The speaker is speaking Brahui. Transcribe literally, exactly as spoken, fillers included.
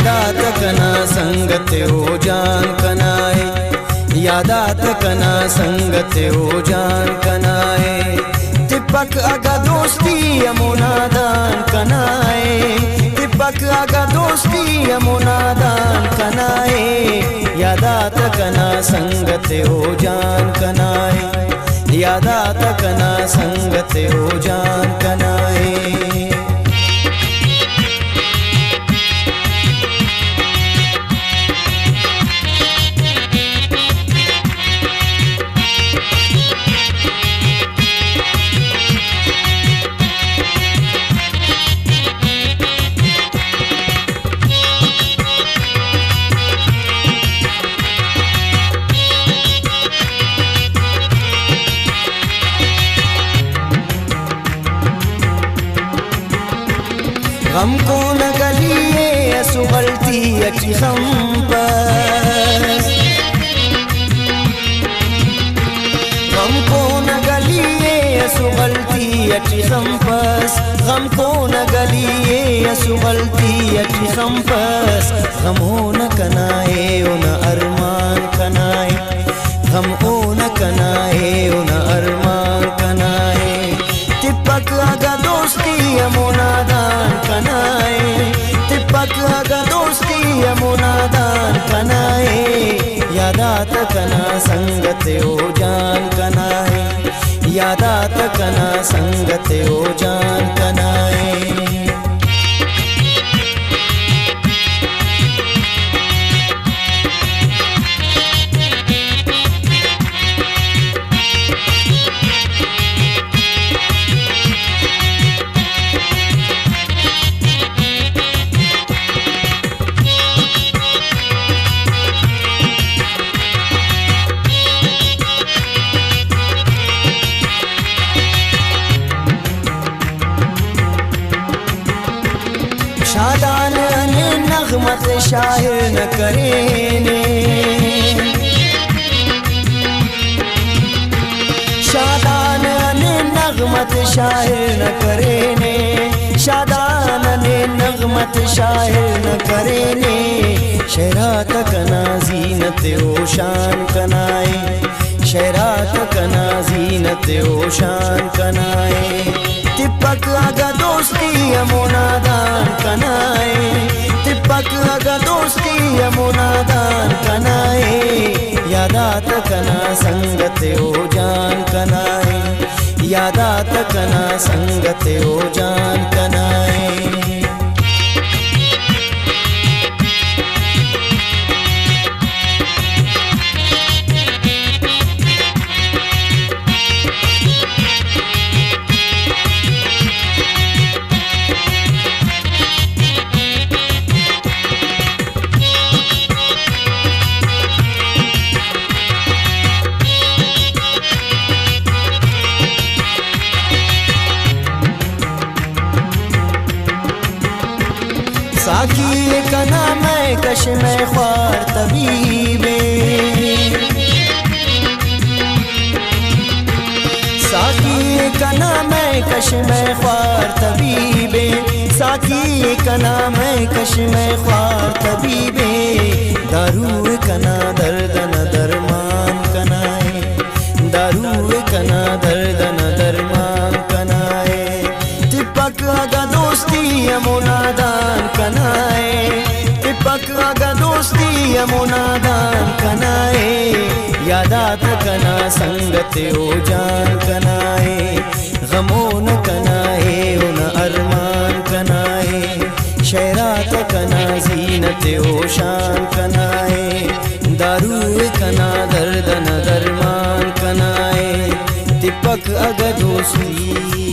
یادات کنا سنگت او جان کنا ءِ، یادات کنا سنگت او جان کنا ءِ۔ تپک اگہ دوستی ہمو نادان کنا ءِ، تپک اگہ دوستی ہمو نادان کنا ءِ۔ یادات کنا سنگت او جان کنا ءِ، یادات کنا سنگت او جان کنا ءِ۔ غم کون گلی ءِ اسو غلطی اٹی خمپس، غم کون گلی ءِ اسو غلطی اٹی خمپس، غم کون گلی ءِ اسو غلطی اٹی خمپس۔ غم اونا کنا ءِ، اونا ارمان کنا ءِ، غم اونا کنا ءِ، اونا ارمان کنا ءِ۔ تپک اگہ دوستی ہمو نادان کنا ءِ، تپک اگہ دوستی ہمو نادان کنا ءِ۔ یادات کنا سنگت او جان کنا ءِ، یادات کنا سنگت او جان کنا ءِ۔ شادان نن نغمت شاعر نہ کرینے، شادان نن نغمت شاعر نہ کرینے، شادان نن نغمت شاعر نہ کرینے۔ شعرات کنا زینت او شان کنا ءِ، شعرات کنا زینت او شان کنا ءِ۔ تپک اگہ دوستی ہمو نادان کنا ءِ، تپک اگہ دوستی ہمو نادان کنا ءِ۔ یادات کنا سنگت او جان کنا ءِ، یادات کنا سنگت او جان کنا ءِ۔ ساقی کنا مئے کش مئے خوار طبیبے، ساقی کنا مئے کش مئے خوار طبیبے، ساقی کنا مئے کش مئے خوار طبیبے۔ دارو کنا درد نا درمان کنا ءِ، دارو کنا درد نا درمان کنا ءِ۔ تپک اگہ دوستی ہمو نادان کنا ءِ، تپک اگہ دوستی ہمو نادان کنا ءِ۔ یادات کنا سنگت او جان کنا ءِ، غم اونا کنا ءِ، اونا ارمان کنا ءِ۔ شعرات کنا زینت او شان کنا ءِ، دارو کنا درد نا درمان کنا ءِ۔ تپک اگہ دوستی